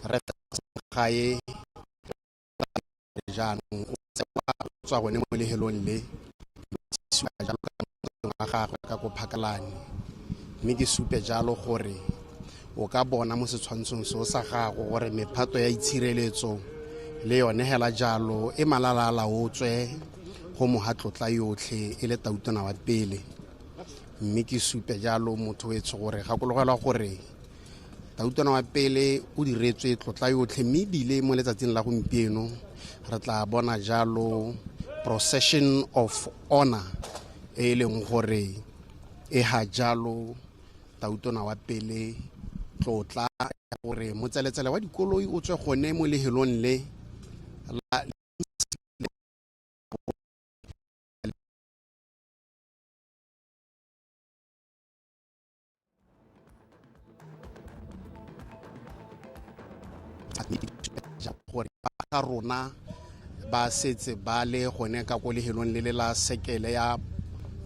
Rre Gae jaanong o tsewa tswa gone mo lehelong le jalo ka gagwe ka ko Phakalane. Mme ke supe jalo gore o ka bona mo setshwantshong seo sa gago gore mephato ya itshireletso le yone hela jalo e malala a laotswe go moga tlotla yotlhe e le tautona wa pele. Mme ke supe jalo motho wetsho gore gakologelwa gore tautona wa pele o diretswe tlotla yotlhe, mme ebile mo letsatsing la gompieno re tla bona jalo procession of honor e e leng gore e ha jalo tautona wa pele tlotla gore motseletsele wa dikoloi o tswe gone mo lehelong le la gore ba ga rona ba setse ba le gone ka ko lehelong le le la sekele ya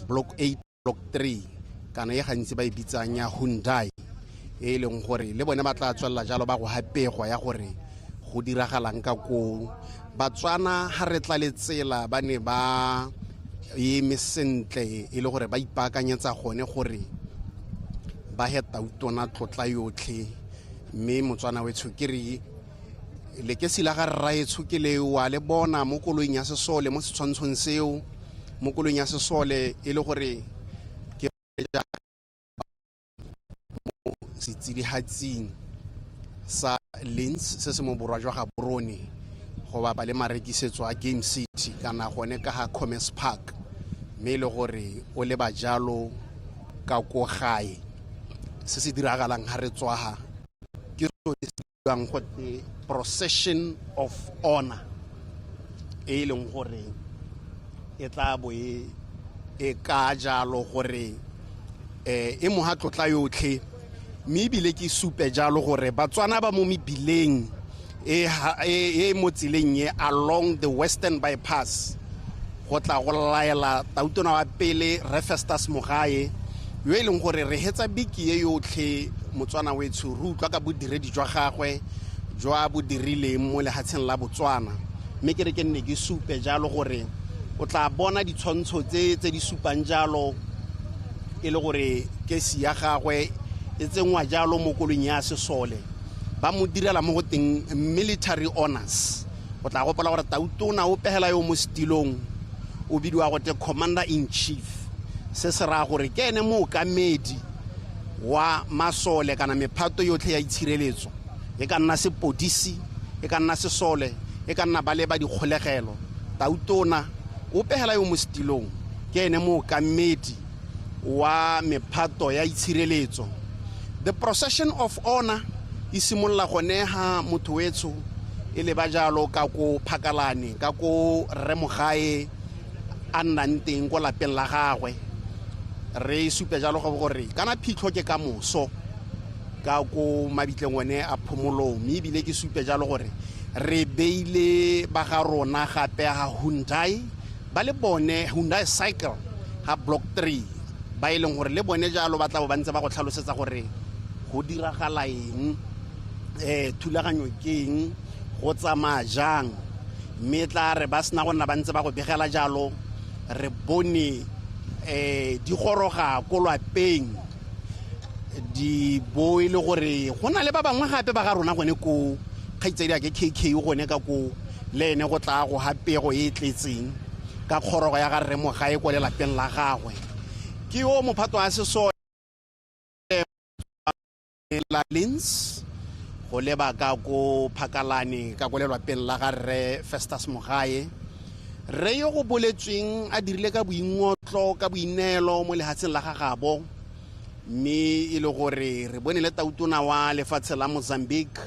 block 8, block 3, kana e gantsi ba e bitsang ya Hyundai, e e leng gore le bone ba tla tswelela jalo ba go gapegwa ya gore go diragalang ka koo. Batswana ga re tla le tsela ba ne ba eme sentle e le gore ba ipaakanyetsa gone gore ba he tautona tlotla yotlhe. Mme Motswana wetsho, ke re lekesi la ga rraetsho ke leo, wa le bona mo koloing ya sesole mo setshwantshong seo, mo koloing ya sesole e le gore ke mo setsidihatsing sa Linz se se mo borwa jwa Gaborone go bapa le marekisetso a Game City kana gone ka ga Commerce Park, mme e le gore o leba jalo ka ko gae. Se se diragalang ga re tswaga ke sone se bidiwang gote procession of honor, e e leng gore e tla bo e e ka jalo gore e moga tlotla yotlhe. Mme ebile ke supe jalo gore Batswana ba mo mebileng e e mo tseleng e along the Western Bypass go tla go laela tautona wa pele Rre Festus Mogae, yo e leng gore re hetsa biki e yotlhe, Motswana wetsho, re utlwa ka bodiredi jwa gagwe jwa bo dirileng mo lehatsheng la Botswana. Mme ke re ke nne ke supe jalo gore o tla bona ditshwantsho tse tse di supang jalo e le gore kesi ya gagwe e tsenngwa jalo mo koloing ya sesole, ba mo direla mo go teng military honors. O tla gopola gore tautona o pegela yo mo setilong o bidiwa gote commander in chief. Se se raya gore ke ene mookamedi wa masole kana mephato yotlhe ya itshireletso, e ka nna sepodisi, e ka nna sesole, e ka nna ba le ba dikgolegelo. Tautona o pegela yo mo setilong ke ene mookamedi wa mephato ya itshireletso. The procession of honor e simolola gone ha motho wetsho e leba jalo ka ko Phakalane, ka ko Rre Mogae a nnang teng ko lapeng la gagwe. Re supe jalo gore kana phitlho ke ka moso ka ko mabitleng one a Phomolong. Mme ebile ke supe jalo gore re beile ba ga rona gape ga Hyundai ba le bone Hyundai Cycle ga block 3, ba e leng gore le bone jalo ba tla bo ba ntse ba go tlhalosetsa gore go diragala eng, thulaganyo ke eng, go tsamaya jang. Mme tla re ba sena go nna ba ntse ba go begela jalo, re bone di goroga ko lwapeng di bo e le gore go na le ba bangwe gape ba ga rona gone ko kgaitsadi ke KK gone ka ko le ene go tla go ga pego e e tletseng ka kgorogo ya ga Rre Mogae ko lelapeng la gagwe. Ke yo mophato wa sesole la Linz go leba ka ko Phakalane ka ko lelwapeng la ga Rre Festus Mogae, rre yo go boletsweng a dirile ka boingotlo, ka boineelo mo lehatsheng la ga gabo. Mme e le gore re bone le tautona wa lefatshe la Mozambique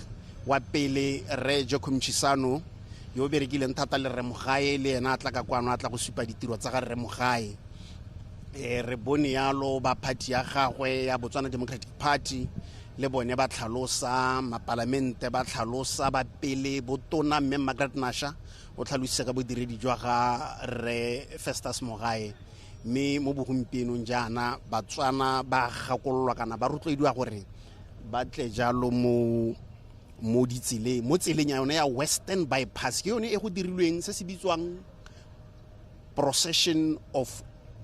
wa pele Rre Joaquim Chissano, yo o berekileng thata le Rre Mogae, le ena a tla ka kwano a tla go supa ditiro tsa ga Rre Mogae. Re bone yalo ba party ya gagwe ya Botswana Democratic Party le bone ba tlhalosa, mapalamente ba tlhalosa, ba pele botona mme Margaret Nasha o tlhalositse ka bodiredi jwa ga Rre Festus Mogae. Mme mo bogompienong jaana Batswana ba gakololwa kana ba rotloediwa gore ba tle jalo mo Mo ditseleng, mo tseleng ya yone ya Western Bypass, ke yone e go dirilweng se se bitswang procession of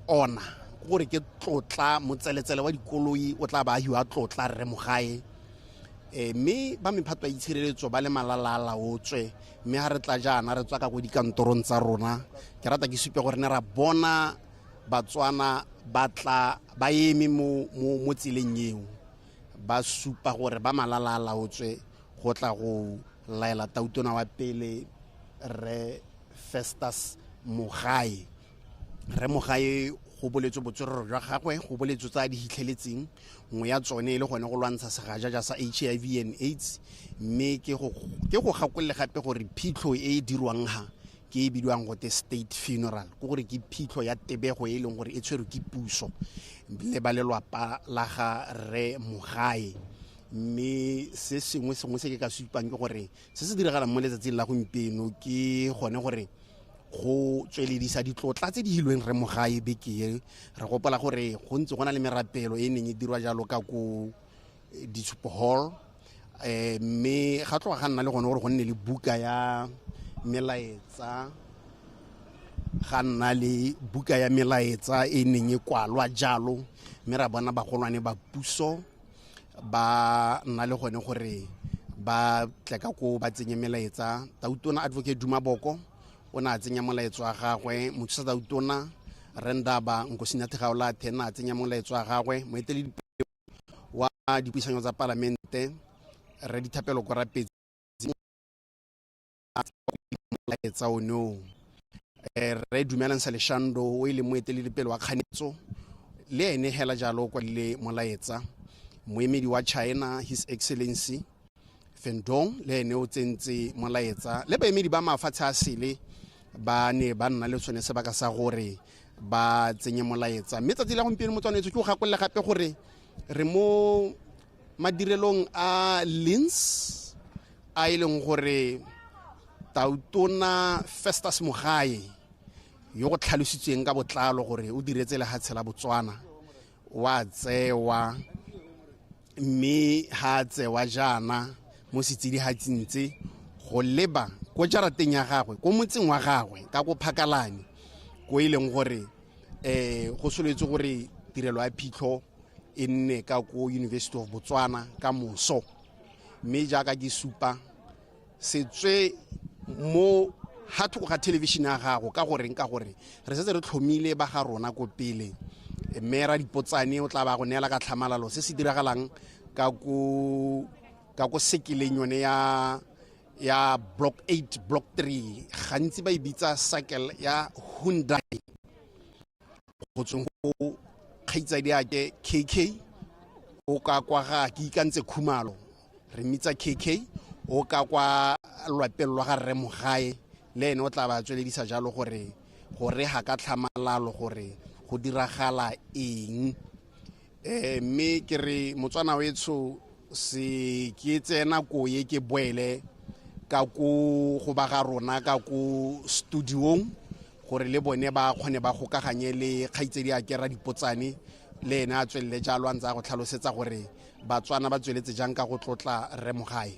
honor, ke gore ke tlotla motseletsele wa dikoloi o tla ba ahiwa tlotla Rre Mogae. Mme ba mephato ya itshireletso ba le malala a laotswe. Mme ga re tla jaana re tswa ka ko dikantorong tsa rona, ke rata ke supe gore ne ra bona Batswana ba tla ba eme mo tseleng eo, ba supa gore ba malala a laotswe go tla go laela tautona wa pele Rre Festus Mogae. Rre Mogae go boletswe botswerere jwa gagwe, go boletswe tsa di hitlheletseng, nngwe ya tsone e le gone go lwantsha segajaja sa HIV and AIDS. Mme ke go gakolole gape gore phitlho e e dirwang ha ke e bidiwang gote state funeral, ke gore ke phitlho ya tebego e leng gore e tshwerwe ke puso le ba lelwapa la ga Rre Mogae. Mme se sengwe sengwe se ke ka supang ke gore se se diragalang mo letsatsing la gompieno ke gone gore go tsweledisa ditlotla tse di hilweng Rre Mogae beke e. Re gopola gore go ntse go na le merapelo e neng e dirwa jalo ka ko Ditshupo Hall, mme ga tloga ga nna le gone gore go nne le buka ya melaetsa, ga nna le buka ya melaetsa e neng e kwalwa jalo. Mme ra bona bagolwane ba puso ba nna le gone gore ba tle ka ko ba tsenye melaetsa. Tautona Advocate Duma Boko o ne a tsenya molaetso wa gagwe, mothusa tautona Rendaba Nkosinathi Gaolathe ne a tsenya molaetso wa gagwe, moeteledipele wa dipuisanyo tsa palamente Rre Dithapelo Korapetse molaetsa one o. Rre Dumelang Saleshando o e leng moeteledipele wa kganetso le ene hela jalo o kwadile molaetsa. Moemedi wa China His Excellency Fendong le ene o tsentse molaetsa, le baemedi ba mafatshe a sele ba ne ba nna le sone sebaka sa gore ba tsenye molaetsa. Mme tsatsi la gompieno motswanetso ke go gakolela gape gore re mo madirelong a Lins a e leng gore tautona Festus Mogae yo go tlhalositsweng ka botlalo gore o diretse lehatshe la Botswana wa tsewa, mme ha tsewa jaana mo setsidihatsing tse go leba ko jarateng ya gagwe ko motseng wa gagwe ka ko Phakalane, ko e leng gore go soletse gore tirelo ya phitlho e nne ka ko University of Botswana ka moso. Mme jaaka ke supa setswe mo ha thoko ga television ya gago, ka goreng? Ka gore re setse re tlhomile ba ga rona ko pele, mme ra dipotsane o tla ba go neela ka tlhamalalo se se diragalang ka ko sekeleng yone ya block 8 block 3, gantsi ba e bitsa circle ya Hyundai, go tsweng go kgaitsadi ake KK o ka kwa ga ke ikantse Khumalo, re mmitsa KK o ka kwa lwapeng lwa ga Rre Mogae, le ene o tla ba tsweledisa jalo gore gore ga ka tlhamalalo gore go diragala eng. Mme ke re Motswana wetsho se ke tsena ko ye ke boele ka ko go ba ga rona ka ko studiong gore le bone ba kgone ba gokaganye le kgaitsedi a kera dipotsane, le ene a tswelele jalo a ntse a go tlhalosetsa gore Batswana ba tsweletse jang ka go tlotla Rre Mogae.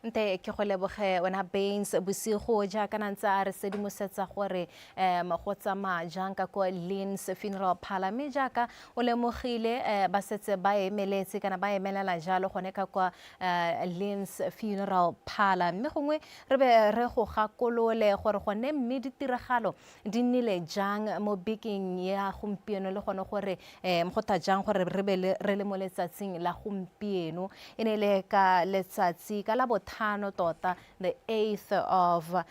Nte ke go leboge wena Baines bosigo jaaka na ntse a re sedimosetsa gore go tsamaya jang ka ko Lynn's Funeral Parlor. Mme jaaka o lemogile ba setse ba emeletse kana ba emelela jalo gone ka kwa Lynn's Funeral Parlor. Mme gongwe re be re go gakolole gore gone mme ditiragalo di nnile jang mo bekeng ya gompieno, le gone gore go tla jang gore re be re le mo letsatsing la gompieno. E ne le ka letsatsi ka la botharo botlhano tota, the 8th of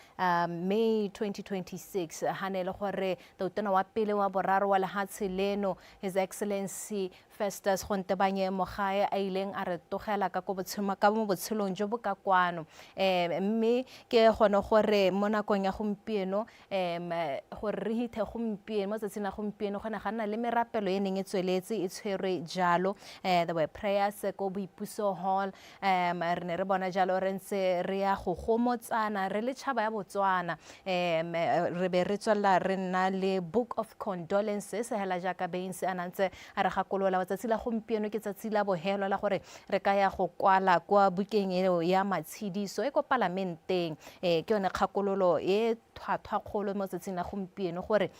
May 2026, ha ne e le gore tautona wa pele wa boraro wa lehatshe leno, His Excellency Festus Gontebanye Mogae, a ileng a re togela ka ko ka mo botshelong jo bo ka kwano. Mme ke gone gore mo nakong ya gompieno, gore re hithe gompieno, mo tsatsing la gompieno, go ne ga nna le merapelo e neng e tsweletse e tshwerwe jalo. There were prayers ko Boipuso Hall. Re ne re bona jalo re ntse re ya go gomotsana re le tšhaba ya Botswana. Re be re tswelela re nna le book of condolences hela jaaka Baines a nantse a re gakolola. Tsatsi la gompieno ke tsatsi la bohelo la gore re ka ya go kwala kwa bukeng eo ya matshediso e ko palamenteng. Ke yone kgakololo e tlhwatlhwakgolo mo tsatsing la gompieno, gore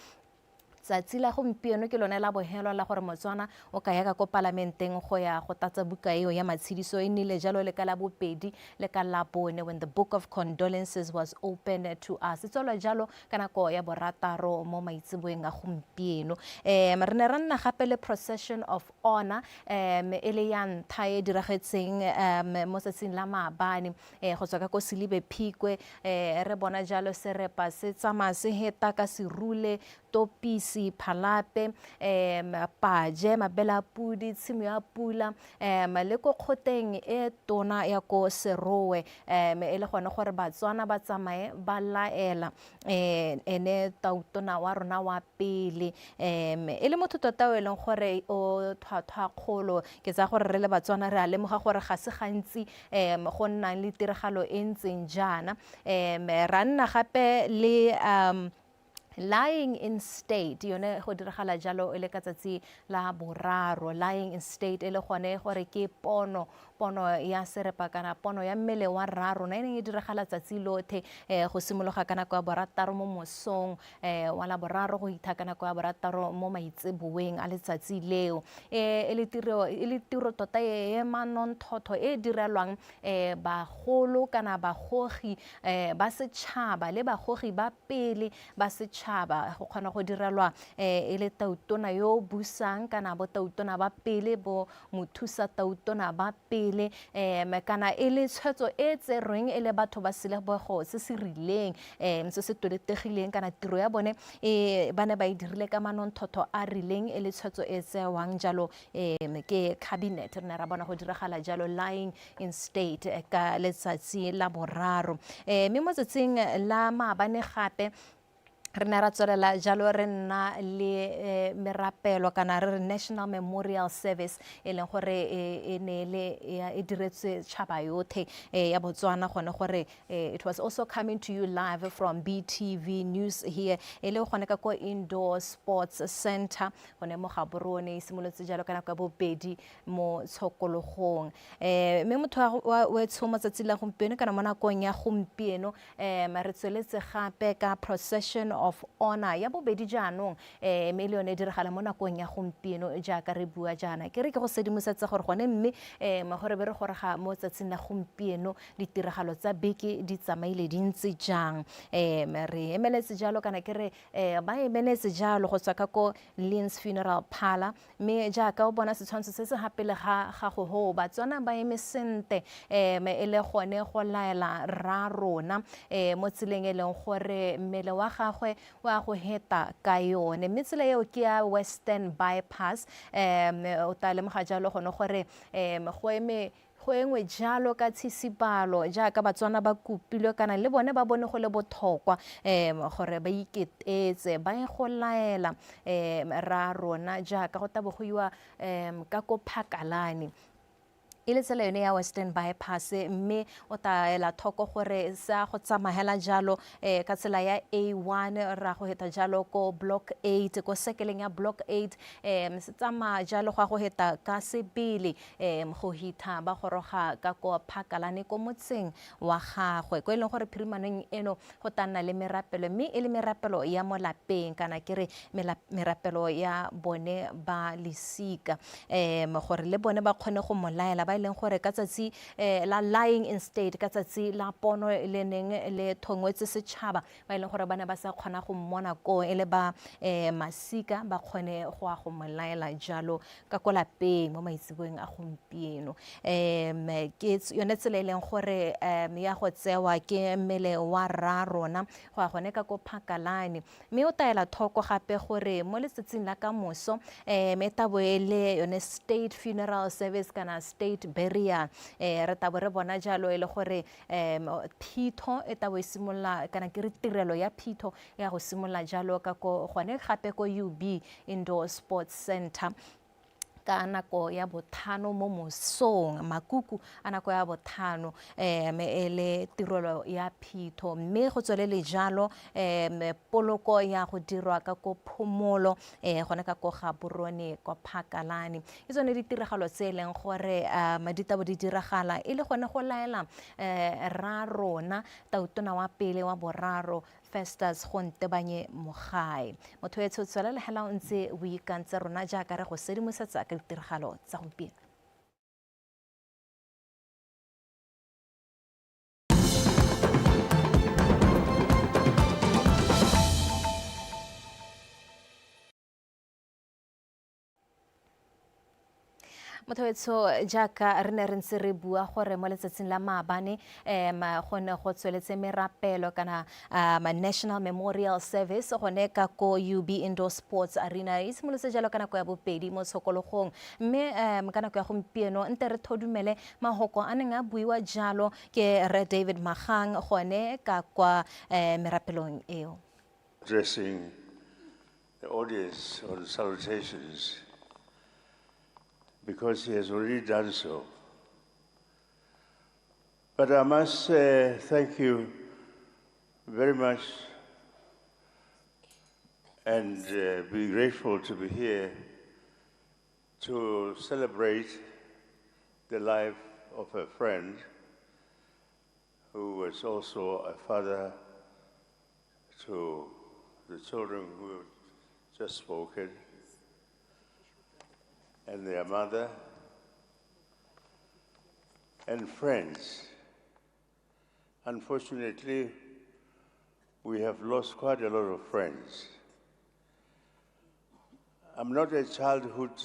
tsatsi la gompieno ke lone la bohelo la gore Motswana o ka ya ka ko palamenteng go ya go tlatsa buka eo ya matshediso. E nnile jalo le ka la bobedi le ka la bone, when the book of condolences was open to us. E tswelwa jalo ka nako ya 6 mo maitseboeng a gompieno. Re ne ra nna gape le procession of honor, e le ya ntlha e diragetseng mo tsatsing la maabane, go tswa ka ko Selibe Phikwe. Re bona jalo serepa se tsamaya se heta ka Serule, Topisi, Phalape, Paje, Mabele a Pudi, Tshimo ya Pula, le ko kgoteng e tona ya ko Serowe, e le gone gore Batswana ba tsamaye ba laela ene tautona wa rona wa pele, e le motho tota o e leng gore o tlhwatlhwakgolo. Ke tsaya gore re le Batswana re a lemoga gore ga se gantsi go nnang le tiragalo e ntseng jaana. Ra nna gape le lying in state, yone go diragala jalo e le ka tsatsi la boraro. Lying in state e le gone gore ke pono ya serepa kana pono ya mmele wa rra rona e neng e diragala tsatsi lothe, go simologa ka nako ya 6 mo mosong wa la boraro go itha ka nako ya 6 mo maitseboeng a letsatsi leo. E le tiro tota e e manontlhotlho e direlwang bagolo kana bagogi ba setšhaba le bagogi ba pele ba setšhaba, go kgona go direlwa e le tautona yo o busang kana bo tautona ba pele, bo mothusa tautona ba pele, kana e le tshwetso e tserweng e le batho ba selebogo se se rileng, se se toletegileng, kana tiro ya bone e ba ne ba e dirile ka manontlhotlho a rileng, e le tshwetso e tsewang jalo ke cabinet. Re ne ra bona go diragala jalo lying in state ka letsatsi la boraro. Mme mo tsatsing la maabane gape re ne ra tswelela jalo re nna le merapelo, kana re re National Memorial Service, e leng gore e ne le e diretswe tšhaba yothe ya Botswana, gone gore it was also coming to you live from BTV News here, e le gone ka ko Indoor Sports Center gone mo Gaborone. E simolotse jalo ka nako ya 2 mo tshokologong. Mme motho wa tsho, mo tsatsing la gompieno kana mo nakong ya gompieno, re tsweletse gape ka procession of honor ya bobedi jaanong, mme le yone e diragala mo nakong ya gompieno jaaka re bua jaana. Ke re ke go sedimosetsa gore gone mme gore be re goroga mo tsatsing la gompieno, ditiragalo tsa beke di tsamaile di ntse jang. Re emeletse jalo, kana ke re ba emeletse jalo go tswa ka ko Lins Funeral Parlor. Mme jaaka o bona setshwantsho se se gapele ga gago ho, Batswana ba eme sente, e le gone go laela rra rona mo tseleng e leng gore mmele wa gagwe wa go heta ka yone. Mme tsela eo ke ya Western Bypass. O tla lemoga jalo gone gore go eme go engwe jalo ka tshisibalo jaaka Batswana ba kopilwe, kana le bone ba bone go le botlhokwa gore ba iketetse ba ye go laela ra rona jaaka go tabo go iwa ka ko Phakalane, e le tsela yone ya Western Bypass. Mme o ta ela thoko gore sa go tsamagela jalo ka tsela ya A1, ra go heta jalo ko Block 8, ko sekeleng ya Block 8, se tsamaya jalo go ya go heta ka sebele go hitha ba goroga ka ko Phakalane, ko motseng wa gagwe, ko e leng gore phirimaneng eno go tla nna le merapelo, mme e le merapelo ya mo lapeng, kana ke re merapelo ya bone ba lesika, gore le bone ba kgone go mo laela. Ba ba e leng gore ka tsatsi la lying in state, ka tsatsi la pono le neng le thongwetse setšhaba, ba e leng gore ba ne ba sa kgona go mmona koo e le ba masika, ba kgone go ya go mo laela jalo ka ko lapeng mo maitseboeng a gompieno. Ke yone tsela e leng gore ya go tsewa ke mmele wa rra rona go ya gone ka ko Phakalane. Mme o taela thoko gape gore mo letsatsing la ka moso e tabo e le yone state funeral service kana state burial. Re tabo re bona jalo e le gore phitho e tabo e simolola, kana ke re tirelo ya phitho ya go simolola jalo ka ko gone gape ko UB Indoor Sports Center ka nako ya 5 mo mosong, makuku a nako ya 5, e le tirelo ya phitho. Mme go tswelele jalo poloko ya go dirwa ka ko phomolo gone ka ko Gaborone kwa Phakalane. Ke tsone ditiragalo tse e leng gore di tabo di diragala e le gone go laela rra rona tautona wa pele wa boraro Festus Gontebanye Mogae. Motho etsho tswelela hela o ntse o ikantse rona jaaka re go sedimosetsa ka ditiragalo tsa gompieno. Motho etsho jaaka re ne re ntse re bua gore mo letsatsing la maabane go ne go tsweletse merapelo kana National Memorial Service gone ka ko UB Indoor Sports Arena e simolotse jalo ka nako ya 2 mo tshokologong. Mme ka nako ya gompieno nte re thodumele mahoko a neng a buiwa jalo ke Re David Magang gone ka kwa merapelong eo. Addressing the audience on salutations, because he has already done so. But I must thank you very much and be grateful to be here to celebrate the life of a friend who was also a father to the children who have just spoken, and their mother, and friends. Unfortunately, we have lost quite a lot of friends. I'm not a childhood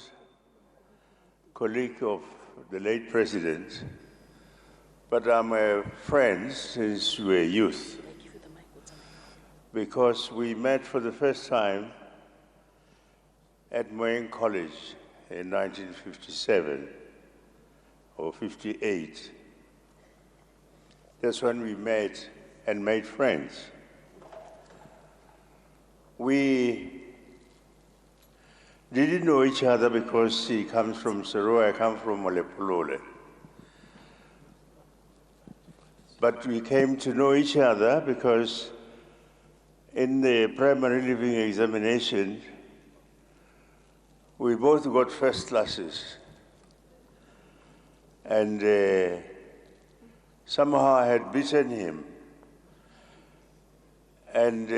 colleague of the late president, but I'm a friend since we were youth, because we met for the first time at Moeng College in 1957 or 58. That's when we met and made friends. We didn't know each other because he comes from Serowe, I come from Molepolole. But we came to know each other because in the primary leaving examination, we both got first classes. And somehow I had beaten him. And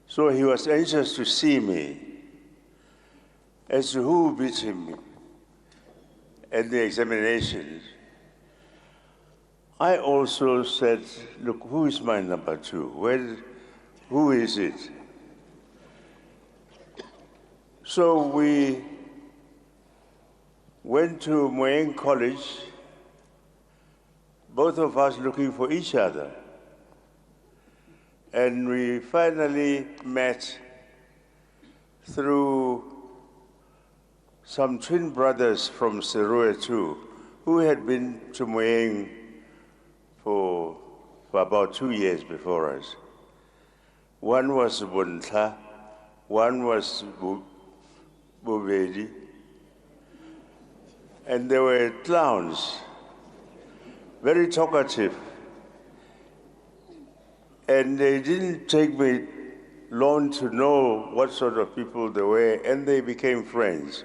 so he was anxious to see me as to who beat him at the examinations. I also said, look, who is my number two? Who is it? So we went to Moeng College, both of us looking for each other. And we finally met through some twin brothers from Serowe too, who had been to Moeng for about 2 years before us. One was Bontla, one was Bobedi, and they were clowns, very talkative. And they didn't take me long to know what sort of people they were, and they became friends.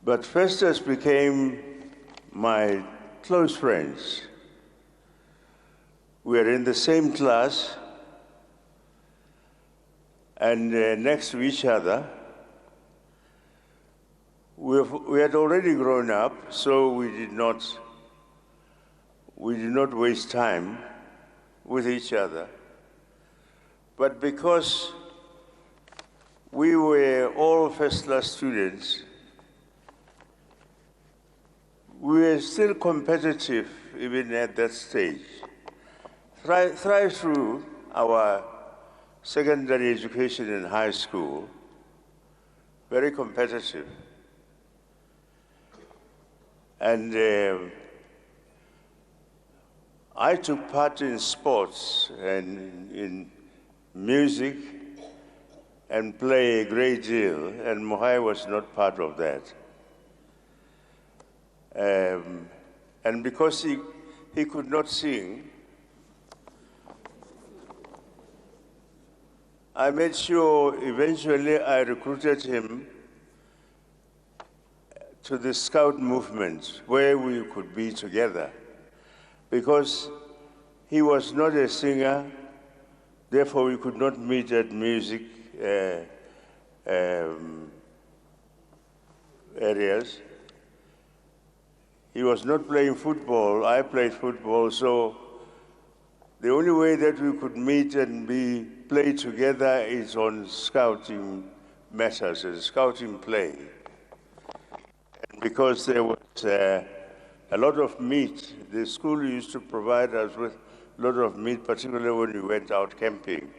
But Festus became my close friends. We were in the same class and next to each other. We had already grown up, so we did not waste time with each other. But because we were all first-class students, we were still competitive even at that stage. Thrive through our secondary education in high school, very competitive. And I took part in sports and in music and play a great deal, and Mogae was not part of that. And because he could not sing, I made sure eventually I recruited him to the scout movement where we could be together, because he was not a singer, therefore we could not meet at music areas. He was not playing football, I played football, so the only way that we could meet and play together is on scouting matters and scouting play. And because there was a lot of meat, the school used to provide us with a lot of meat, particularly when we went out camping.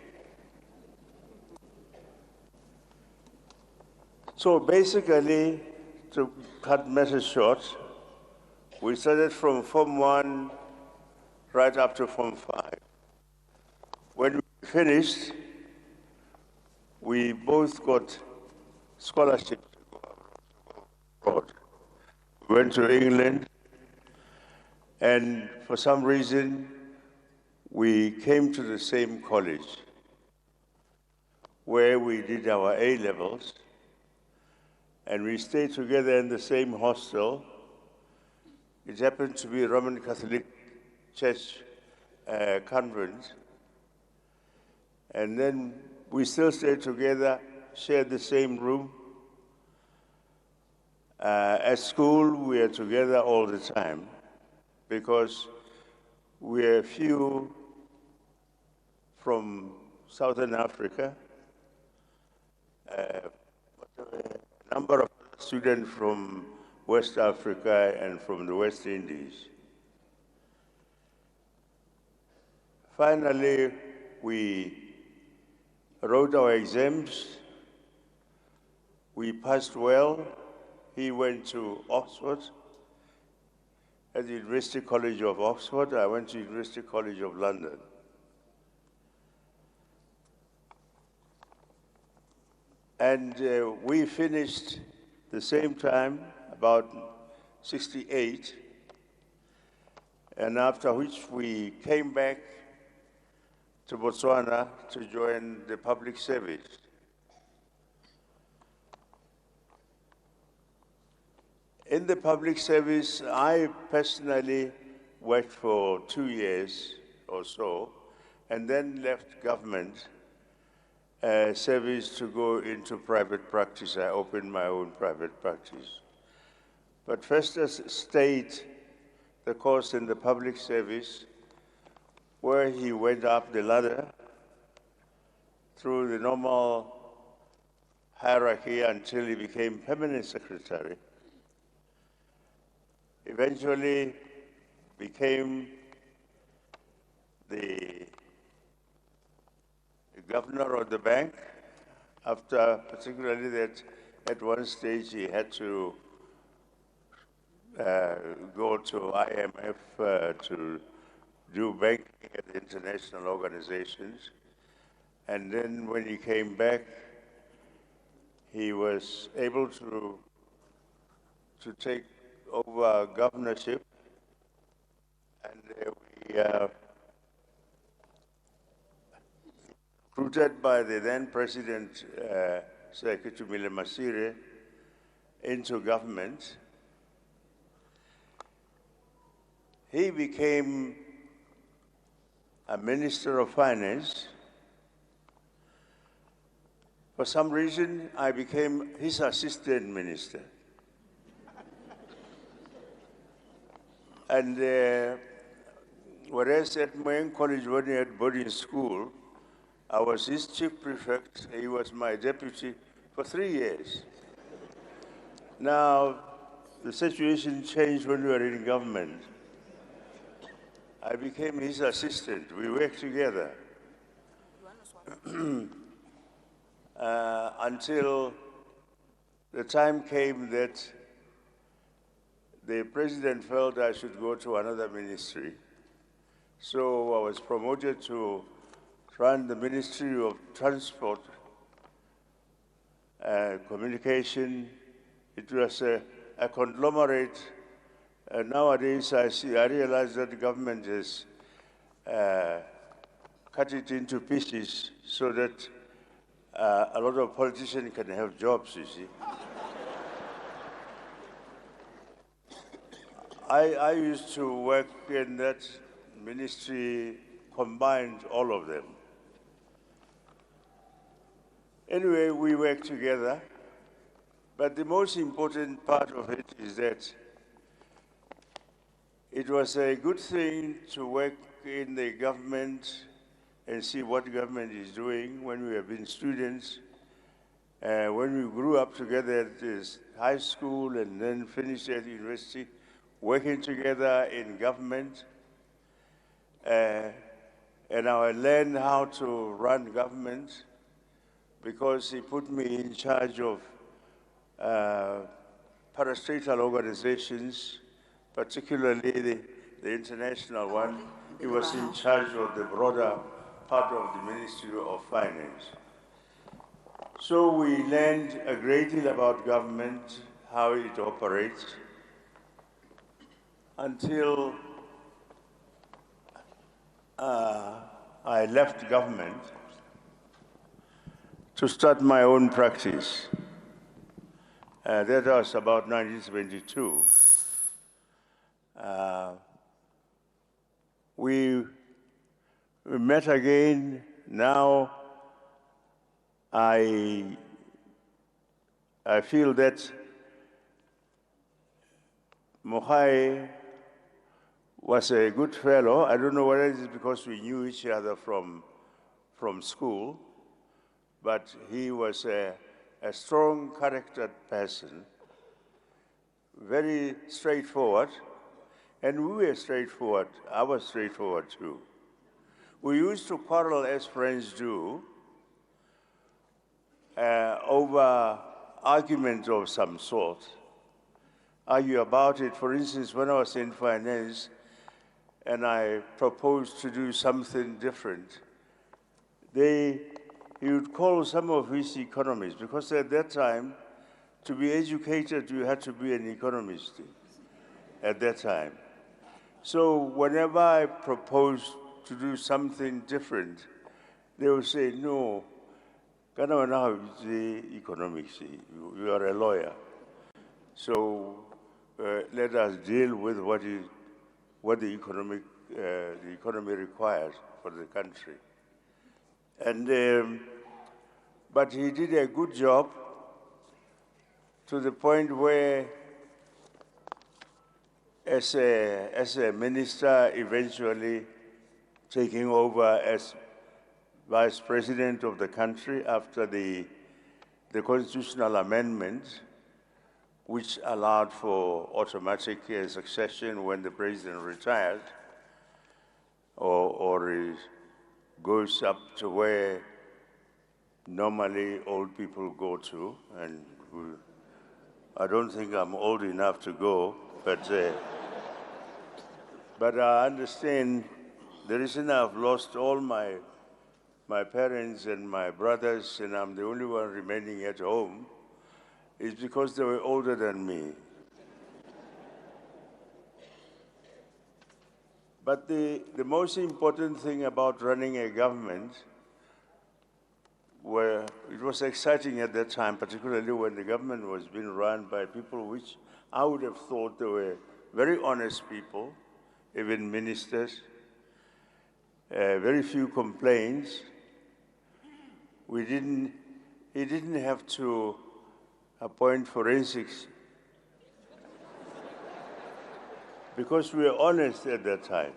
So basically, to cut matters short, we started from Form 1 right up to Form 5. When we finished, we both got scholarships to go abroad. We went to England, and for some reason, we came to the same college where we did our A-levels, and we stayed together in the same hostel. It happened to be a Roman Catholic Church convent. And then we still stayed together, shared the same room. At school, we are together all the time because we are few from Southern Africa, a number of students from West Africa and from the West Indies. Finally, we wrote our exams. We passed well. He went to Oxford, at the University College of Oxford. I went to University College of London. And we finished the same time, about 68, and after which we came back to Botswana to join the public service. In the public service, I personally worked for 2 years or so, and then left government service to go into private practice. I opened my own private practice. But Festus stayed the course in the public service, where he went up the ladder through the normal hierarchy until he became permanent secretary. Eventually became the governor of the bank, after particularly that at one stage he had to go to IMF to do banking at international organizations. And then when he came back, he was able to take over governorship. And we recruited by the then president, Sir Ketumile Masire, into government. He became a minister of finance. For some reason, I became his assistant minister. And whereas at Moeng College, when he had boarding school, I was his chief prefect, he was my deputy for 3 years. Now, the situation changed when we were in government. I became his assistant. We worked together until the time came that the president felt I should go to another ministry. So I was promoted to run the Ministry of Transport, Communication. It was a conglomerate. And nowadays I realize that the government has cut it into pieces so that a lot of politicians can have jobs, you see. I used to work in that ministry, combined all of them. Anyway, we worked together, but the most important part of it is that it was a good thing to work in the government and see what government is doing when we have been students. When we grew up together at this high school and then finished at university, working together in government, and I learned how to run government because he put me in charge of parastatal organizations, particularly the international one. He was in charge of the broader part of the Ministry of Finance. So we learned a great deal about government, how it operates, until I left government to start my own practice. That was about 1972. We met again. Now I feel that Mogae was a good fellow. I don't know whether it is because we knew each other from school, but he was a strong charactered person, very straightforward, and we were straightforward. I was straightforward too. We used to quarrel as friends do over arguments of some sort. Argue about it. For instance, when I was in finance and I proposed to do something different, he would call some of his economists, because at that time, to be educated, you had to be an economist at that time. So whenever I proposed to do something different, they would say, no, economics, you are a lawyer. So let us deal with what the economy requires for the country. And, but he did a good job to the point where, as a minister, eventually taking over as vice president of the country after the constitutional amendment, which allowed for automatic succession when the president retired or goes up to where normally old people go to, and I don't think I'm old enough to go, but I understand the reason I've lost all my parents and my brothers, and I'm the only one remaining at home, is because they were older than me. But the most important thing about running a government, where it was exciting at that time, particularly when the government was being run by people which I would have thought they were very honest people, even ministers, very few complaints. He didn't have to appoint forensics Because we were honest at that time.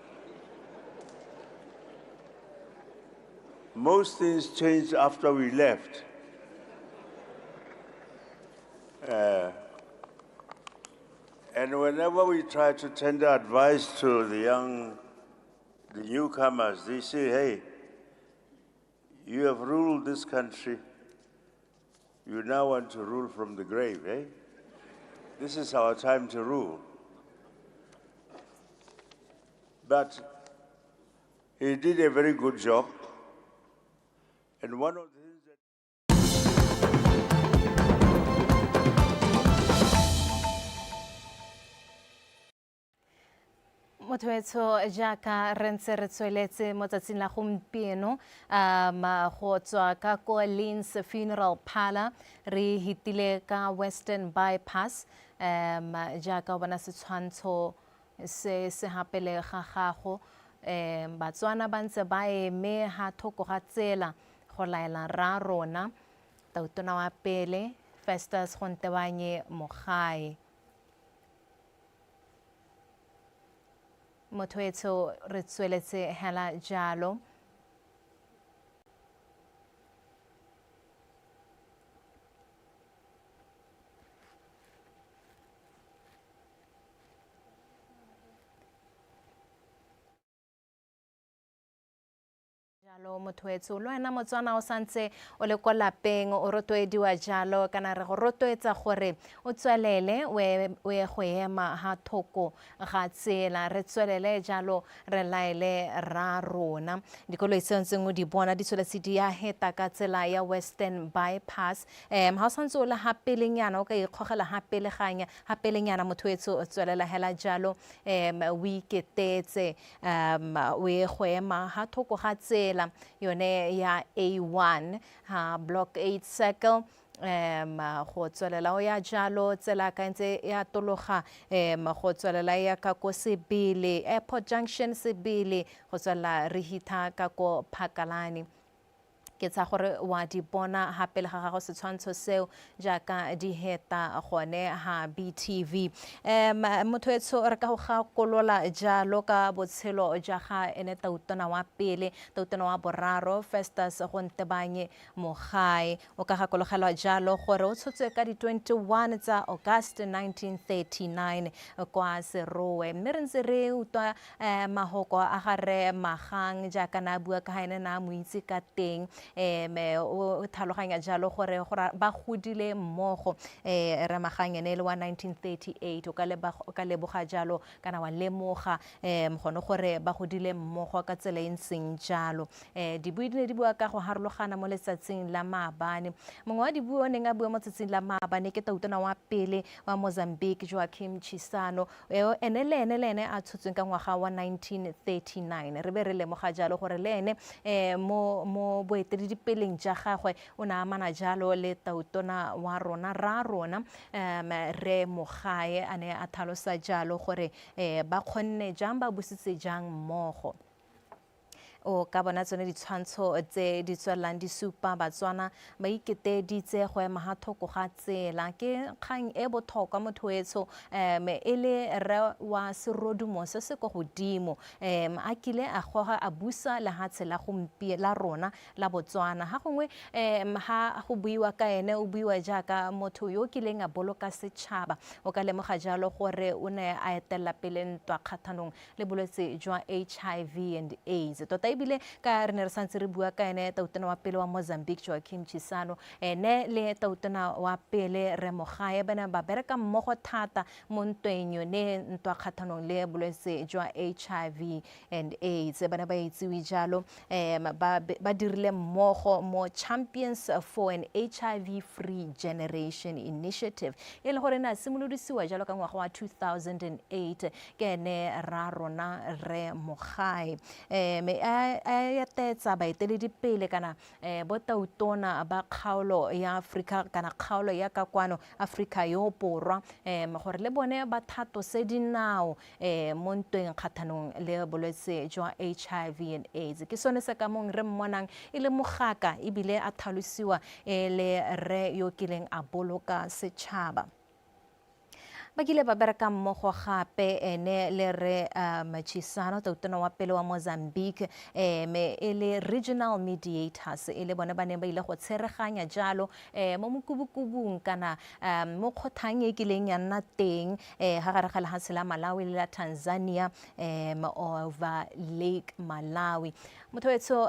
Most things changed after we left. And whenever we try to tender advice to the young, the newcomers, they say, hey, you have ruled this country. You now want to rule from the grave, eh? This is our time to rule. But he did a very good job. And one of the things that Motho wetsho, jaaka re ntse re tsweletse mo tsatsing la gompieno go tswa ka ko Lins Funeral Parlor, re hitile ka Western Bypass. Jaaka o bona setshwantsho se se gapele ga gago, Batswana ba ntse ba eme ha thoko ga tsela go laela ra rona tautona wa pele Festus Gontebanye Mogae. Motho etsho, re tsweletse hela jalo. Jalo motho etsho, le wena Motswana o santse o le ko lapeng, o rotloediwa jalo kana re go rotloetsa gore o tswelele o ye go ema ha thoko ga tsela, re tswelele jalo re laele ra rona. Dikoloi tse ntseng o di bona di tsweletse di ya heta ka tsela ya Western Bypass. Ha o santse o le ha pelenyana, o ka ikgogela ha peleganya ha pelenyana. Motho etsho, o tswelela hela jalo, o iketetse, o ye go ema ha thoko ga tsela yone ya A1 ha Block 8 Circle. Go tswelela o ya jalo, tsela ka ntse ya tologa, go tswelela ya ka ko Sebele, Airport Junction, Sebele, go tswelela re hitha ka ko Phakalane. Ke tsa gore wa di bona ga pele ga gago setshwantsho seo jaaka di heta gone ha BTV. Motho etsho, re ka go gakolola jalo ka botshelo ja ga ene tautona wa pele, tautona wa boraro Festus Gontebanye Mogae. O ka gakologelwa jalo gore o tshotswe ka di-21 tsa August 1939 kwa Serowe, mme re ntse re utlwa mahoko a ga re Magang jaaka na a bua ka ga ene na a mo itse ka teng. O tlhaloganya jalo gore ba godile mmogo. Re Magang ene e le wa 1938. O ka leboga jalo kana wa lemoga gone gore ba godile mmogo ka tsela e ntseng jalo. Dibui di ne di bua ka go harologana mo letsatsing la maabane. Mongwe wa dibui o neng a bua mo tsatsing la maabane ke tautona wa pele wa Mozambique, Joaquim Chissano, ene le ene a tshotsweng ka ngwaga wa 1939. Re be re lemoga jalo gore le ene mo boeteledipeleng ja gagwe o ne amana jalo le tautona wa rona ra rona re Mogae, a ne a tlhalosa jalo gore ba kgonne jang, ba busitse jang mmogo. O ka bona tsone ditshwantsho tse di tswelelang di supa Batswana ba iketeditse go ema ga thoko ga tsela. Ke kgang e botlhokwa, motho etsho. E le re wa serodumo se se ko godimo, a kile a goga a busa lehatshe la gompie la rona la Botswana. Ga gongwe ha go buiwa ka ene, o buiwa jaaka motho yo o kileng a boloka setšhaba. O ka lemoga jalo gore o ne a etelela pele ntwa kgathanong le bolwetse jwa HIV and AIDS. Tota ebile ka re ne re santse re bua ka ene tautona wa pele wa Mozambique Joaquim Chissano, ene le tautona wa pele re Mogae ba ne ba bereka mmogo thata mo ntweng yone, ntwa kgathanong le bolwetse jwa HIV and AIDS. Ba ne ba itsiwe jalo, ba dirile mmogo mo Champions for an HIV Free Generation Initiative, e le gore ne a simolodisiwa jalo ka ngwaga wa 2008 ke ene ra rona re Mogae. A etetsa baeteledipele kana botautona ba kgaolo ya Afrika kana kgaolo ya ka kwano Afrika yo borwa, gore le bone ba thatose dinao mo ntweng kgathanong le bolwetse jwa HIV and AIDS. Ke sone se ka mong re mmonang e le mogaka, ebile a tlhalosiwa e le re yo kileng a boloka setšhaba. Ba kile ba bereka mmogo gape ene le re Chissano, tautona wa pele wa Mozambique, e le regional mediators, e le bone ba neng ba ile go tshereganya jalo mo mokubukubung kana mo kgothang e kileng ya nna teng ga gare ga lehatshe la Malawi le la Tanzania over Lake Malawi. Motho wetsho,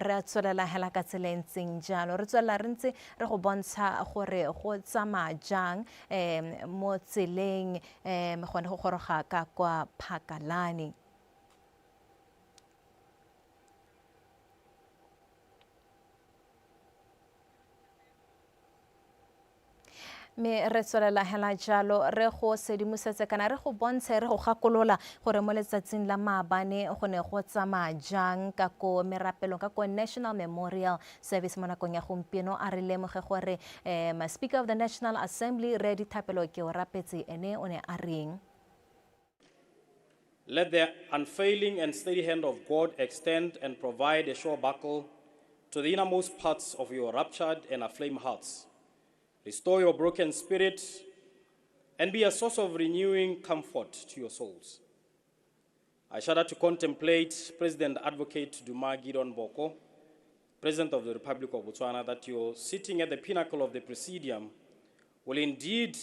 re tswelela hela ka tsela e ntseng jalo, re tswelela re ntse re go bontsha gore go tsamaya jang mo tseleng gone go goroga ka kwa Phakalane. Mme re tswelela hela jalo re go sedimosetse kana re go bontshe, re go gakolola gore mo letsatsing la maabane go ne go tsamaya jang ka ko merapelong ka ko National Memorial Service. Mo nakong ya gompieno a re lemoge gore Speaker of the National Assembly re Dithapelo ke o rapetse ene o ne a reng. Let the unfailing and steady hand of God extend and provide a sure buckle to the innermost parts of your ruptured and aflame hearts. Restore your broken spirit and be a source of renewing comfort to your souls. I shudder to contemplate, President Advocate Duma Gideon Boko, President of the Republic of Botswana, that your sitting at the pinnacle of the Presidium will indeed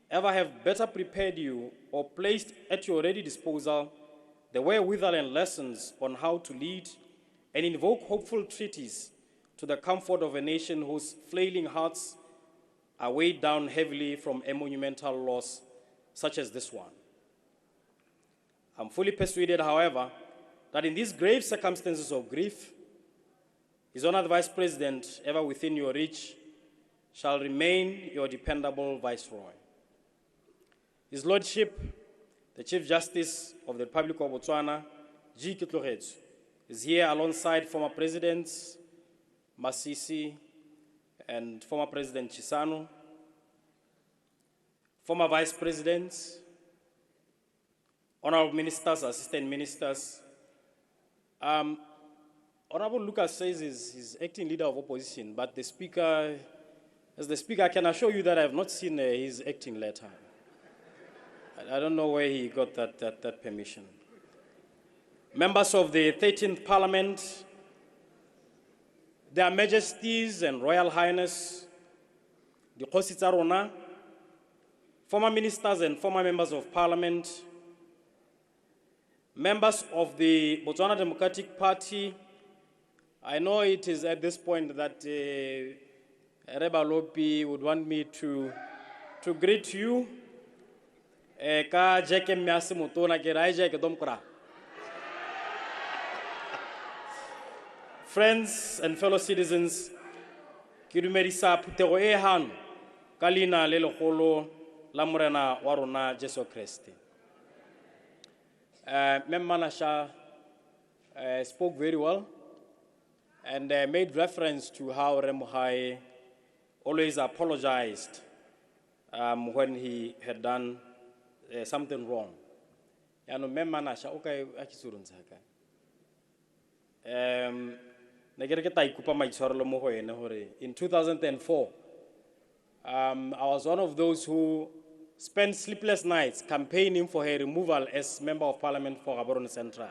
ever have better prepared you or placed at your ready disposal the wherewithal and lessons on how to lead and invoke hopeful treaties to the comfort of a nation whose flailing hearts are weighed down heavily from a monumental loss such as this one. I'm fully persuaded, however, that in these grave circumstances of grief, His Honor the Vice President, ever within your reach, shall remain your dependable Viceroy. His Lordship, the Chief Justice of the Republic of Botswana, G. Ketlogetswe, is here alongside former Presidents Masisi and former President Chissano, former Vice Presidents, honorable ministers, assistant ministers. Honorable Lucas says he's acting leader of opposition, but the Speaker, as the Speaker, I can assure you that I have not seen his acting letter. I don't know where he got that permission. Members of the 13th Parliament, Their Majesties and Royal Highness, the Kgosi tsa rona, former ministers and former members of Parliament, members of the Botswana Democratic Party. I know it is at this point that Reba Lopi would want me to greet you. Ka jeke mme a se motona, ke re, "Ai, jeke, domkra." Friends and fellow citizens, ke dumedisa phuthego e hano ka leina le legolo la Morena wa rona Jesu Kriste. Mem Manasha spoke very well and made reference to how Remohai always apologized when he had done something wrong. Yaanong Mem Manasha o kae a ke se rontsha kae? Ne ke re ke tla ikopa maitshwarelo mo go ene gore in 2004, I was one of those who spent sleepless nights campaigning for her removal as Member of Parliament for Gaborone Central.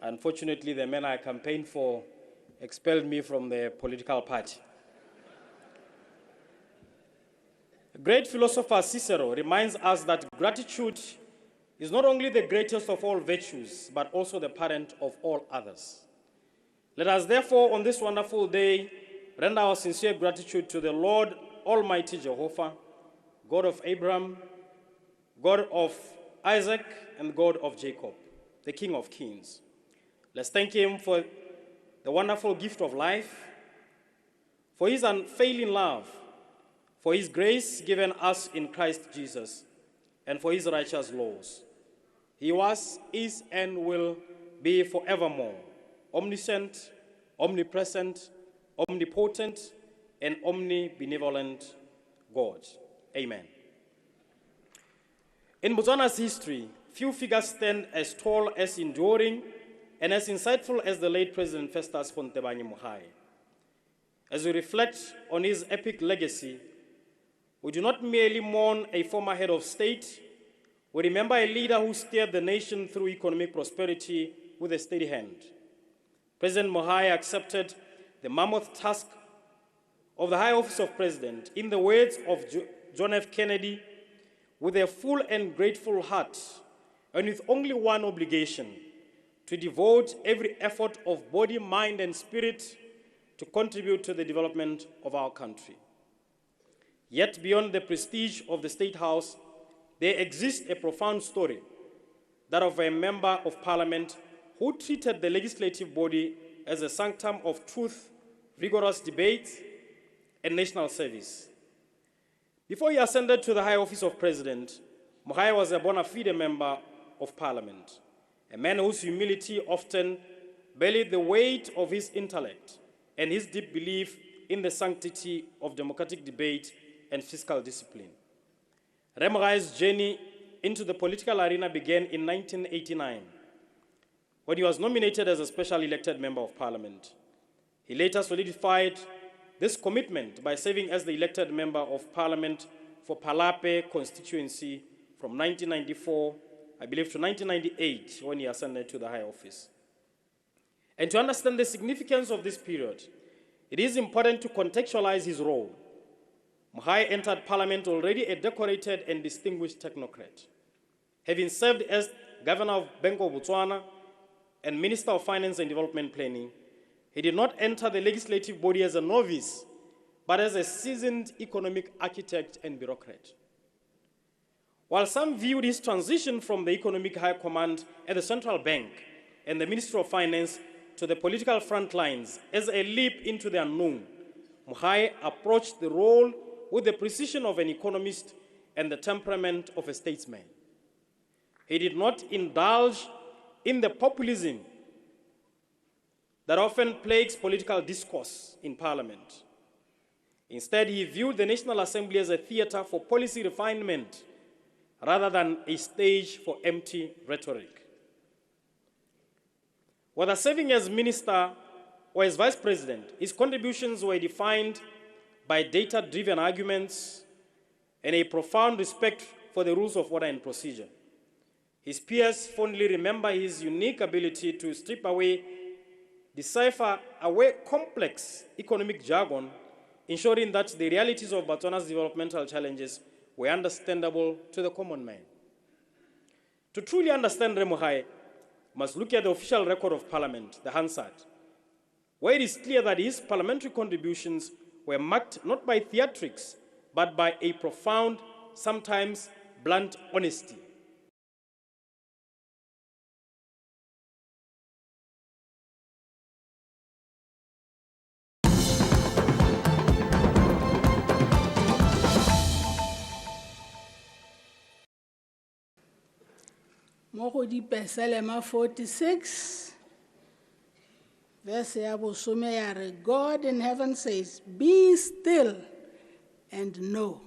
Unfortunately, the man I campaigned for expelled me from the political party. Great philosopher Cicero reminds us that gratitude is not only the greatest of all virtues, but also the parent of all others. Let us therefore, on this wonderful day, render our sincere gratitude to the Lord Almighty Jehovah, God of Abraham, God of Isaac, and God of Jacob, the King of Kings. Let's thank him for the wonderful gift of life, for his unfailing love, for his grace given us in Christ Jesus, and for his righteous laws. He was, is, and will be forevermore, omniscient, omnipresent, omnipotent, and omnibenevolent God. Amen. In Botswana's history, few figures stand as tall, as enduring, and as insightful as the late President Festus Gontebanye Mogae. As we reflect on his epic legacy, We do not merely mourn a former head of state, we remember a leader who steered the nation through economic prosperity with a steady hand. President Mogae accepted the mammoth task of the high office of president, in the words of John F. Kennedy, with a full and grateful heart, and with only one obligation, to devote every effort of body, mind, and spirit to contribute to the development of our country. Yet beyond the prestige of the State House, there exists a profound story, that of a member of parliament who treated the legislative body as a sanctum of truth, rigorous debate, and national service. Before he ascended to the high office of president, Mogae was a bona fide member of parliament, a man whose humility often belied the weight of his intellect and his deep belief in the sanctity of democratic debate and fiscal discipline. Rre Mogae's journey into the political arena began in 1989, when he was nominated as a special elected member of parliament. He later solidified this commitment by serving as the elected member of parliament for Palapye constituency from 1994, I believe, to 1998, when he ascended to the high office. And to understand the significance of this period, it is important to contextualize his role. Mogae entered parliament already a decorated and distinguished technocrat, having served as governor of Bank of Botswana and Minister of Finance and Development Planning. He did not enter the legislative body as a novice, but as a seasoned economic architect and bureaucrat. While some viewed his transition from the economic high command at the central bank and the Ministry of Finance to the political front lines as a leap into the unknown, Mogae approached the role with the precision of an economist and the temperament of a statesman. He did not indulge in the populism that often plagues political discourse in parliament. Instead, he viewed the National Assembly as a theater for policy refinement rather than a stage for empty rhetoric. Whether serving as minister or as vice president, his contributions were defined by data-driven arguments and a profound respect for the rules of order and procedure. His peers fondly remember his unique ability to strip away, decipher away complex economic jargon, ensuring that the realities of Botswana's developmental challenges were understandable to the common man. To truly understand Rre Mogae, must look at the official record of Parliament, the Hansard, where it is clear that his parliamentary contributions were marked not by theatrics, but by a profound, sometimes blunt honesty. Mo go Dipesalema 46 verse ya bosome ya re, God in heaven says, be still and know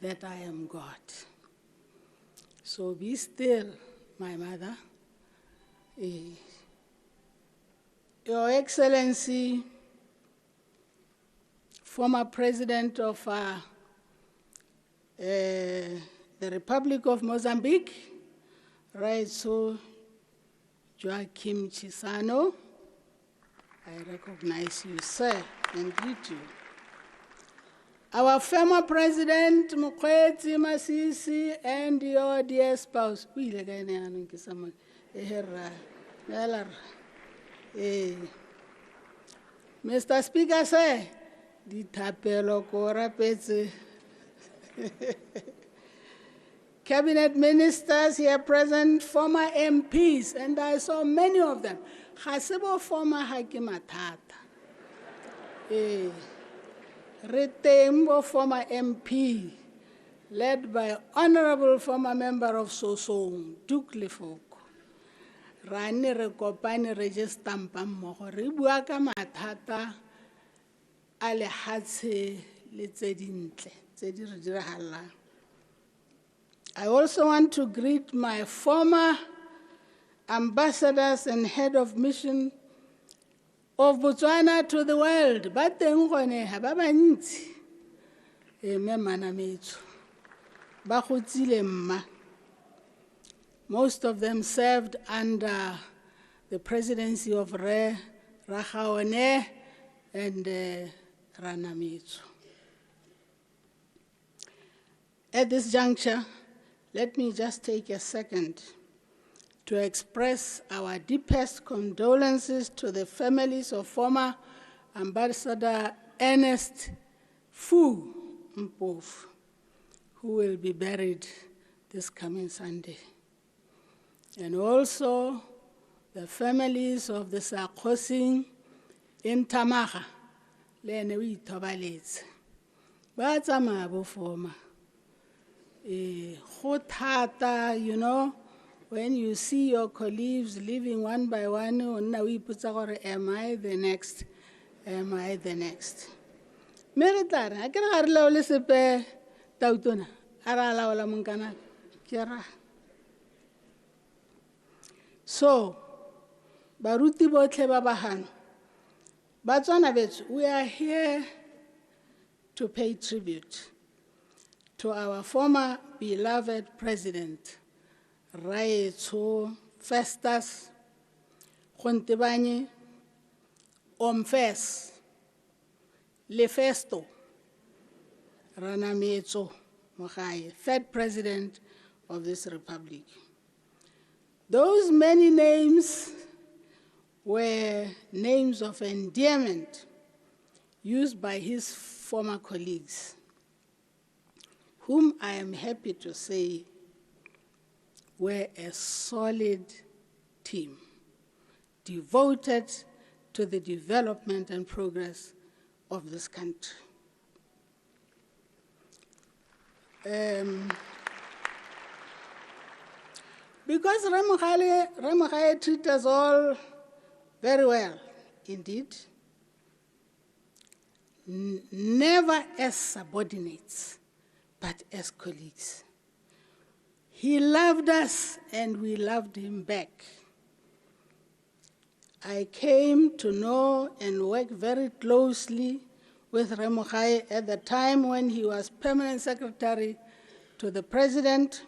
that I am God. So be still, my mother. Your Excellency, former President of the Republic of Mozambique, Raitso Joaquim Chissano, I recognize you, sir, and greet you. Our former President, Mokgweetsi Masisi, and your dear spouse. O ile kae ne jaanong ke sa mo- Ehe rra. Dumela rra. Ee. Mister Speaker, sir, dithapelo ko rapetse. Cabinet ministers here present, former MPs, and I saw many of them. Ga se bo former ha ke mathata. Re teng bo former MP, led by honorable former member of Sosong, Duke Lefoko. Ra nne re kopane re je stampa mmogo, re bua ka mathata a lehatshe le tse dintle, tse di re diragalang. I also want to greet my former ambassadors and head of mission of Botswana to the world. Ba teng gone ha ba bantsi. Mme Manametso. Ba gotsile mma. Most of them served under the presidency of Re Ragaone and Ranametso. At this juncture, let me just take a second to express our deepest condolences to the families of former Ambassador Ernest Fu Mpofu, who will be buried this coming Sunday. And also the families of the Sakosing in Tamaga, le ene o ithobaletse. Ba tsamaya bo former. Go thata, when you see your colleagues leaving one by one, o nna o ipotsa gore, am I the next? Am I the next? Mme re tla re, akere ga re laole sepe tautona, a re a laola monkana, ke ra. So, baruti botlhe ba ba hano, Batswana betsho, we are here to pay tribute to our former beloved president, Raetsho Festus Gontebanye Omfes Lefesto Ranametso Mogae, third president of this republic. Those many names were names of endearment used by his former colleagues, whom I am happy to say were a solid team, devoted to the development and progress of this country. Because Ramogae treated us all very well, indeed, never as subordinates, but as colleagues. He loved us and we loved him back. I came to know and work very closely with Ramogae at the time when he was permanent secretary to the president,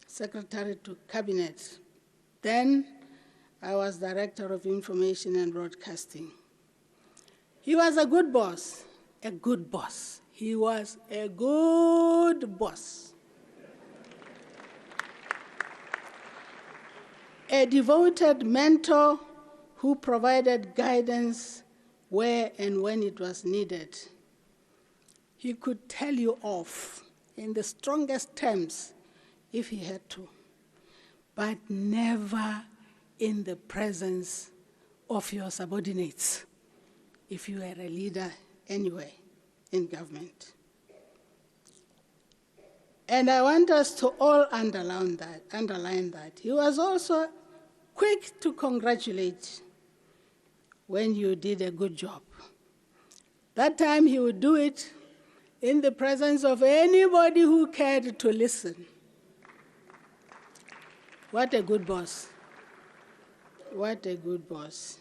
secretary to cabinet. Then I was director of information and broadcasting. He was a good boss, a good boss. He was a good boss. A devoted mentor who provided guidance where and when it was needed. He could tell you off in the strongest terms if he had to, but never in the presence of your subordinates, if you were a leader anyway in government. And I want us to all underline that. He was also quick to congratulate when you did a good job. That time he would do it in the presence of anybody who cared to listen. What a good boss. What a good boss.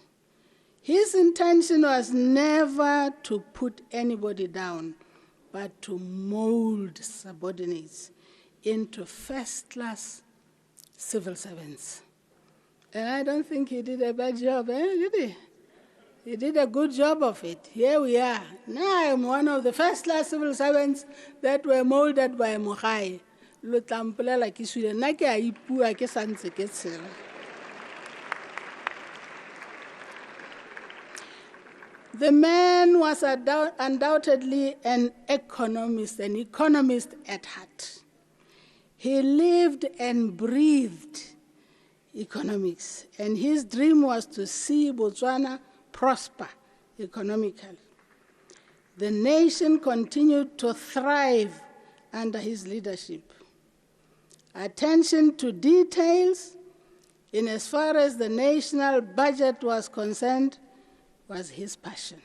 His intention was never to put anybody down, but to mold subordinates into first-class civil servants. And I don't think he did a bad job, did he? He did a good job of it. Here we are. Now I'm one of the first-class civil servants that were molded by Mogae. Lo tla mpolela ke sule, nna ke a ipua ke santse ke tshela. The man was undoubtedly an economist at heart. He lived and breathed economics, and his dream was to see Botswana prosper economically. The nation continued to thrive under his leadership. Attention to details, in as far as the national budget was concerned, was his passion.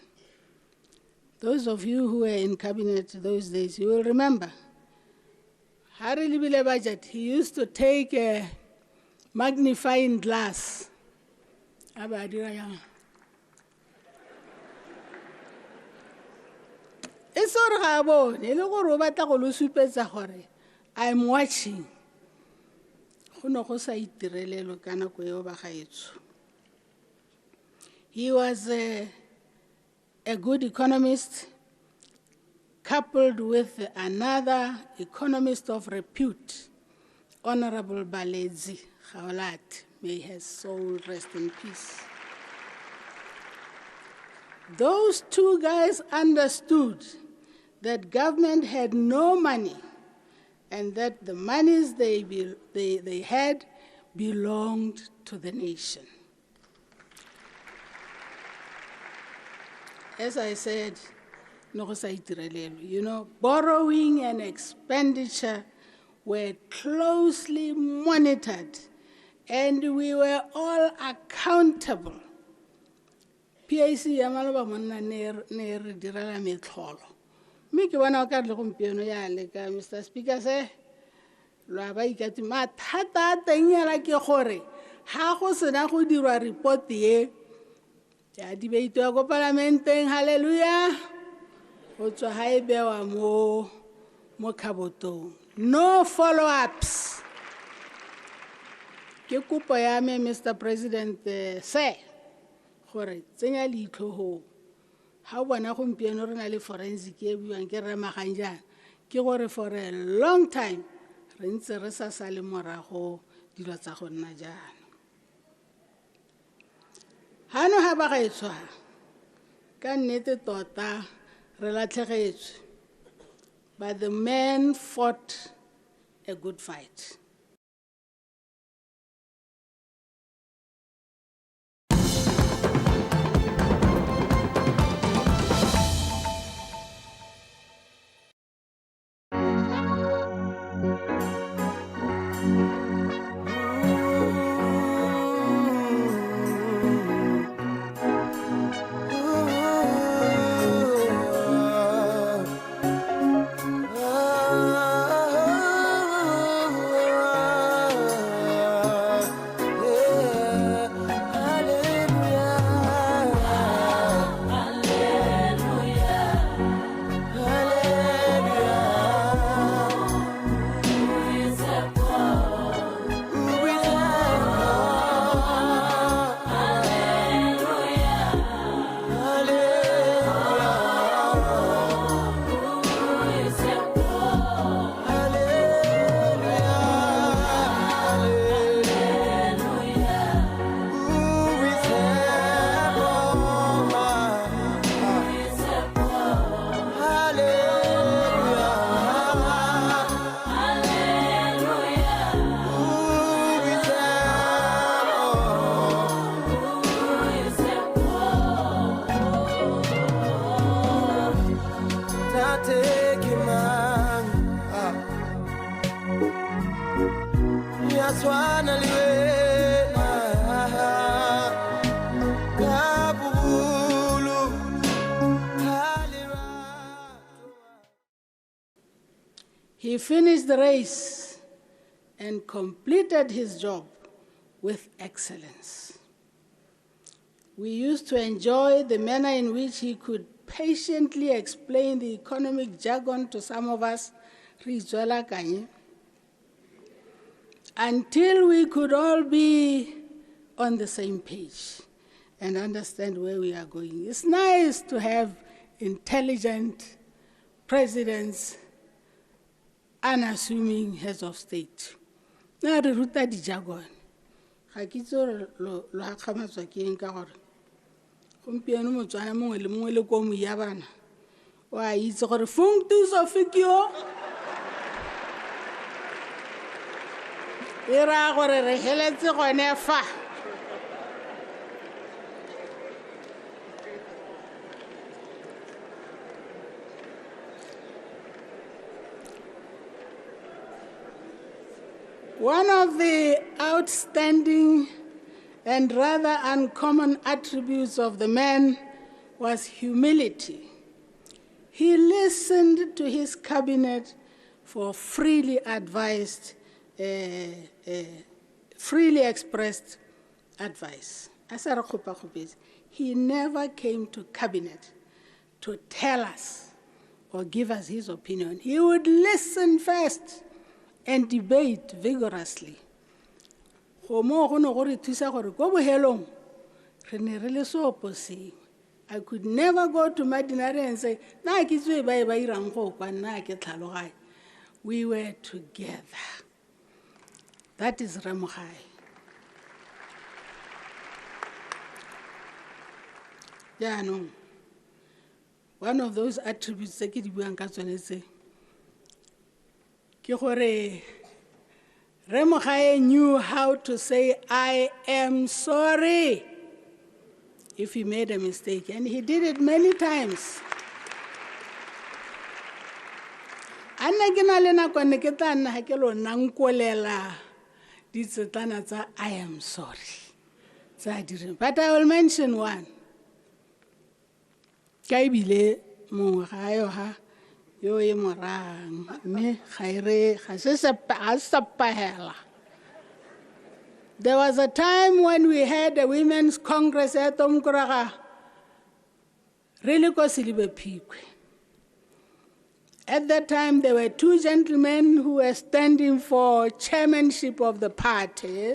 Those of you who were in cabinet those days, you will remember. Harry Libile budget, he used to take a magnifying glass. E se gore ga a bone, e le gore o batla go lo supetsa gore I'm watching. Go ne go sa itirelelwe ka nako eo bagaetsho. He was a good economist, coupled with another economist of repute, Honorable Baledzi Gaolathe. May his soul rest in peace. Those two guys understood that government had no money and that the monies they had belonged to the nation. As I said, no go sa itirelelwe. Borrowing and expenditure were closely monitored and we were all accountable. PAC ya maloba monna ne re direla metlholo. Mme ke bona o ka re le gompieno ya leka, Mr. Speaker, se lo a ba ikatse. Mathata a teng hela ke gore ha go sena go dirwa report e ya debate ya ko palamenteng, hallelujah, go tswa ha e bewa mo khabotong. No follow-ups. Ke kopo ya me, Mr. President, sir, gore tsenya leitlho ho. Ha o bona gompieno re na le forensic e buiwang ke Rre Maganjana, ke gore for a long time re ntse re sa sale morago dilo tsa go nna jaana. Hano ha ba gaetsho ha, ka nnete tota re latlhegetswe, but the man fought a good fight. He finished the race and completed his job with excellence. We used to enjoy the manner in which he could patiently explain the economic jargon to some of us, re itswela kanye, until we could all be on the same page and understand where we are going. It's nice to have intelligent presidents, unassuming heads of state. Na re ruta di-jargon. Ga ke itse gore lo gakgamatswa ke eng ka gore gompieno Motswana mongwe le mongwe le ko Moiyabana o a itse gore functus officio e raya gore re heletse gone fa. One of the outstanding and rather uncommon attributes of the man was humility. He listened to his cabinet for freely advised, freely expressed advice. He never came to cabinet to tell us or give us his opinion, he would listen first and debate vigorously. Go moo go ne go re thusa gore ko bohelong re ne re le seoposengwe. I could never go to Madinare and say, na ke tswe ba e ba irang go kwa nna ke tlhaloganye. We were together. That is Rre Mogae. Jaanong, one of those attributes tse ke di buang ka tsone tse, ke gore Rre Mogae knew how to say, I am sorry, if he made a mistake, and he did it many times. A nna ke na le nako ne ke tla nna ga ke lo nankolela ditsetlana tsa I am sorry tsa direng, but I will mention one. Ka ebile mongwe ga a yo ga yo e morang, mme ga e re ga se ga se sepagela. There was a time when we had a women's congress at Omkuraga, re le ko Selibe Phikwe. At that time, there were two gentlemen who were standing for chairmanship of the party.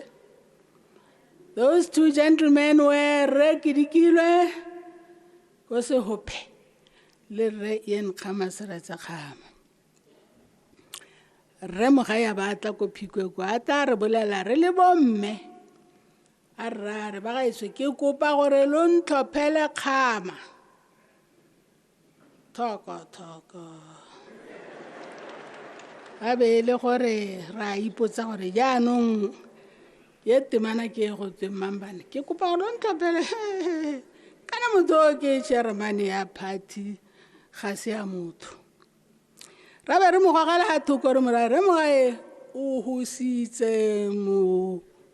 Those two gentlemen were Rre Kedikilwe ko Sehope le Rre Ian Khama Seretse Khama. Rre Mogae a ba tla ko Phikwe kwa, a tla re bolela re le bomme. A rra re ba gaetsho ke kopa gore lo ntlhophele Khama. Thoko, thoko. A be e le gore ra ipotsa gore jaanong ye temana ke e go tsweng mambane. Ke kopa gore lo ntlhophele. Kana motho o ke chairman ya party ga se ya motho. Ra be re mo gogela ga thoko re mo raya, Rre Mogae o hositse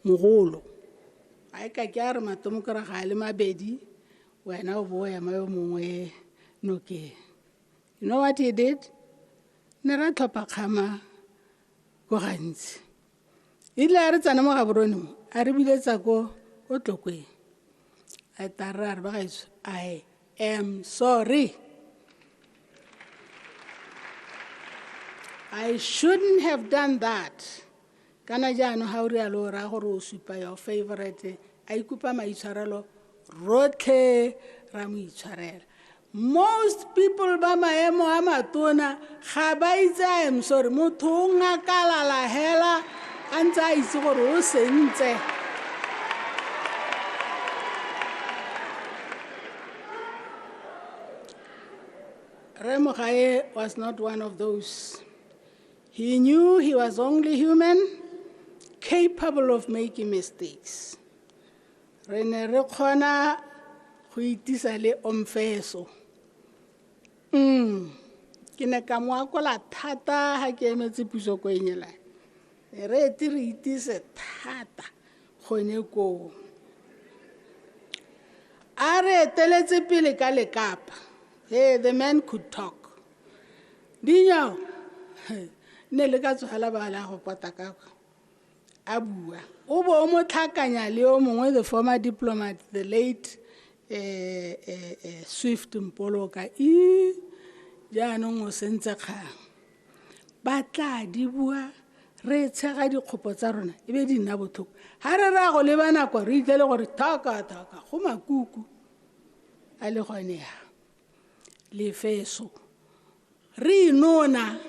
mogolo. A e ka ke a re matomokore ga a le mabedi, wena o bo o ema yo mongwe nokeng. You know what he did? Ne ra tlhopha Khama ko gantsi. E rile a re tsena mo Gaborone mo, a re biletsa ko Tlokweng. A tla re a re, bagaetsho, I am sorry. I shouldn't have done that. Kana jaanong ga o rialo o raya gore o supa your favorite, a ikupa maitshwarelo, rotlhe ra mo itshwarela. Most people ba maemo a matona ga ba itse I am sorry. Motho o ngakalala hela a ntse a itse gore o sentse. Rre Mogae was not one of those. He knew he was only human, capable of making mistakes. Re ne re kgona go itisa le omfeso. Ke ne ka mo akola thata ha ke emetse puso ko Engelane. Re ete re itise thata gone koo. A re eteletse pele ka lekapa. Hey, the man could talk. Dinao, ne le ka tsogela ba la go pota ka kwa. A bua. O bo o mo tlhakanya le yo mongwe, the former diplomat, the late Swift Mpoloka. E jaanong o sentse kgang. Ba tla di bua, re tshega dikgopo tsa rona, e be di nna botlhoko. Ha re ra go leba nako, re itlele gore thaka, thaka, go makuku. A le gone ya. Lefeso. Re inona.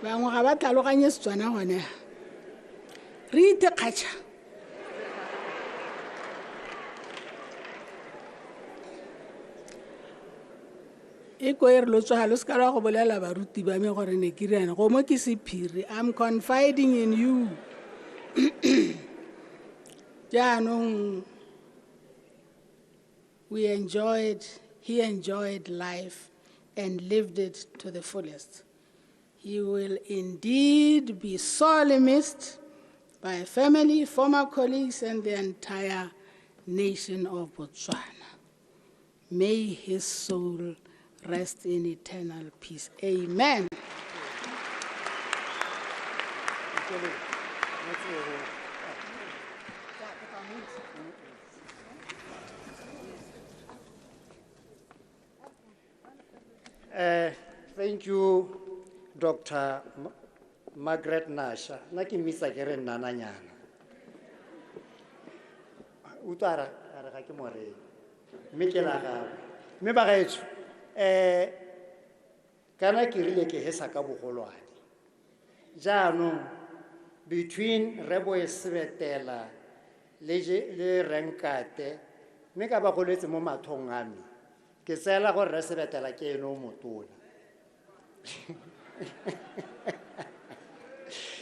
Bangwe ga ba tlhaloganye Setswana gone. Re ite kgatšha. E ko e re lo tsoga, lo seka lwa go bolela baruti ba me gore ne ke riana. Go mo ke sephiri. I'm confiding in you. Jaanong, he enjoyed life and lived it to the fullest. He will indeed be sorely missed by family, former colleagues, and the entire nation of Botswana. May his soul rest in eternal peace. Amen. Thank you, Dr. Margaret Nasha. Nna ke mmitsa ke re nnananyana. Utlwa a re ga ke mo reye. Mme ke la gagwe. Mme bagaetsho, kana ke rile ke hesa ka bogolwane. Jaanong, between Reboe Sebetela le Renkate, mme ka ba goletse mo mathong a me, ke tseela gore Rre Sebetela ke ene o motona.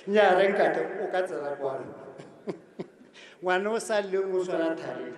Nnyaa, Renkate, o ka tsena kwano. Ngwana o sa leng o tshwara thari.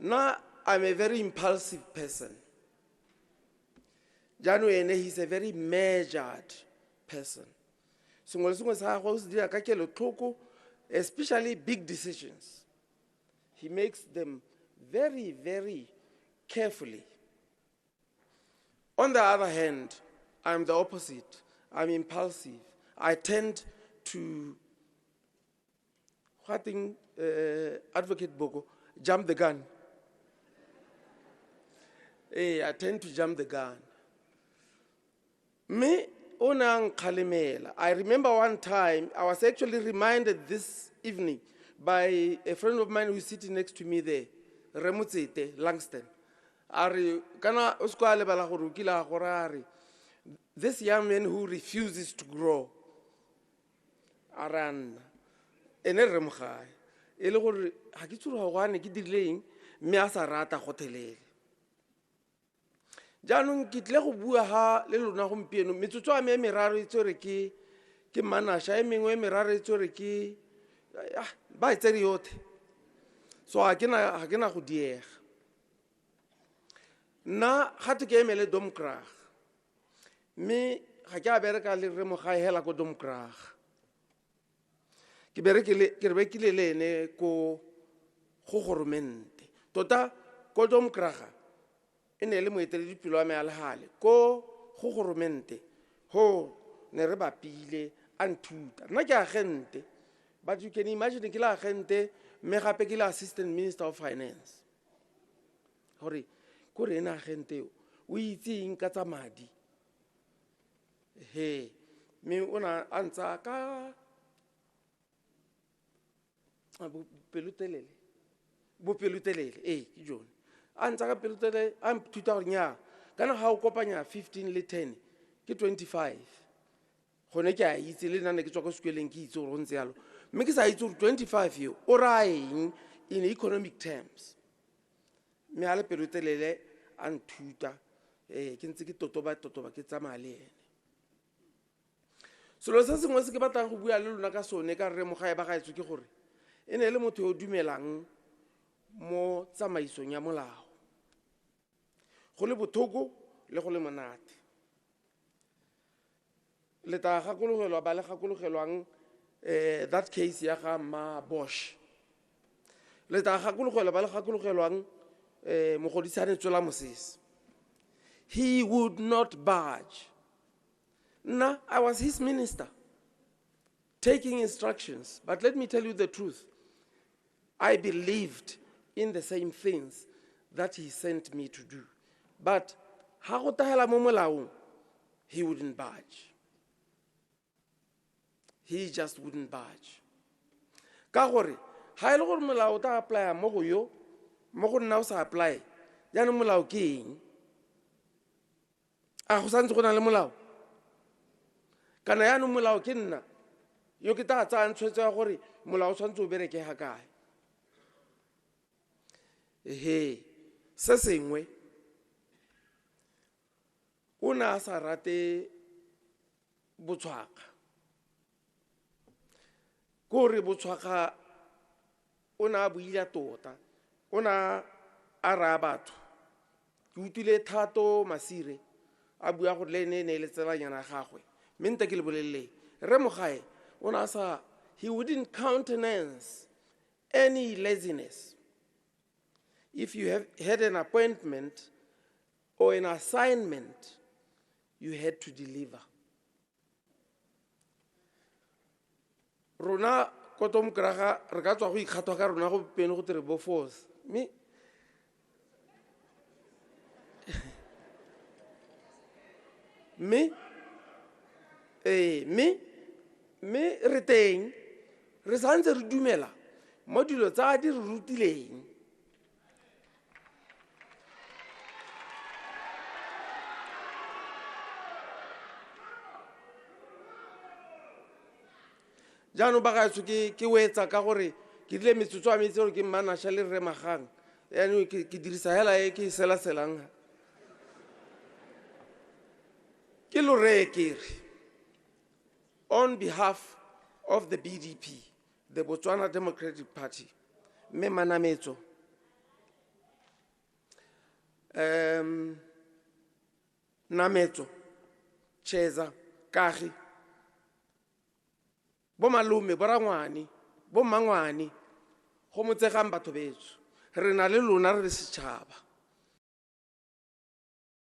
Nna, I'm a very impulsive person. Jaanong ene, he's a very measured person. Sengwe le sengwe sa gagwe o se dira ka kelotlhoko, especially big decisions. He makes them very, very carefully. On the other hand, I'm the opposite. I'm impulsive. I tend to, what thing, Advocate Boko, jump the gun. Hey, I tend to jump the gun. Me, o ne a nkgalemela. I remember one time, I was actually reminded this evening by a friend of mine who is sitting next to me there, Remotsete Langston. A re, kana o se ka lebala gore o kile a go raya a re, this young man who refuses to grow, a re a nna, ene re mo gae. E le gore, ga ke itse gore gane ke dirile eng, Mme a sa rata gotlhelele. Jaanong ke tlile go bua ga le lona gompieno, metsotso a me e meraro e tswere ke manasha, e mengwe e meraro e tswere ke, ba e tsere yotlhe. So ga ke na go diega. Nna gate ke emele Domkrag, mme ga ke a bereka le Rre Mogae hela ko Domkrag. Ke berekile le ene ko go goromente. Tota ko Domkrag e ne e le moeteledipele wa me a le gale. Ko go goromente ho ne re bapile a nthuta. Nna ke agente, but you can imagine ke le agente mme gape ke le assistant minister of finance. Gore ko re ena agente eo o itse eng ka tsa madi? He, mme o ne a ntsa ka bopelotelele. Bopelotelele, ee, ke jone. A ntsa ka pelotelele, a nthuta gore nnyaa, kana ga o kopanya 15 le 10 ke 25. Gone ke a itse, le nna ne ke tswa ko sekolong ke itse gore go ntse jalo. Mme ke sa itse gore 25 eo o raya eng in economic terms. Mme a le pelotelele a nthuta, ke ntse ke totoba-totoba ke tsamaya le ene. Selo se sengwe se ke batlang go bua le lona ka sone ka Rre Mogae ba gaetsho ke gore e ne e le motho yo o dumelang mo tsamaisong ya molao, go le bothoko le go le monate. Le tla gakologelwa ba le gakologelwang, that case ya ga Mma Bosch. Le tla gakologelwa ba le gakologelwang, Mogoditshane Tsola Mosese. He would not budge. Nna, I was his minister, taking instructions. But let me tell you the truth. I believed in the same things that he sent me to do. But ha go tahela mo molaong, he wouldn't budge. He just wouldn't budge. Ka gore, ha e le gore molao o tla apply-a mo go yo, mo go nna o sa apply, jaanong molao ke eng? A go santse go na le molao? Kana jaanong molao ke nna yo ke tla tsayang tshwetso ya gore molao o tshwanetse o bereke ga kae. Ehe, se sengwe, o ne a sa rate botshwakga. Ke gore botshwakga o ne a bo ila tota, o ne a raya batho. Ke utlwile Thato Masire a bua gore le ene e ne e le tselanyana ya gagwe. Mme nte ke le bolelele, Rre Mogae o ne a sa, he wouldn't countenance any laziness. If you have had an appointment or an assignment, you had to deliver. Rona ko Domkraga re ka tswa go ikgathwa ka rona go pene go tere bo force. Mme mme re teng re santse re dumela mo dilo tsa di re rutileng. Jaanong ba gaetsho ke wetsa ka gore ke rile metsotso a metsi gore ke Mmanasha le Rre Magang. Jaanong ke dirisa hela e ke e selaselang. Ke lo reye ke re, on behalf of the BDP, the Botswana Democratic Party, mme Manametso, Nametso, Cheza, Kagi, bo malome, bo rangwane, bo mmangwane, go motsegang batho betsho. Re na le lona re le setšhaba.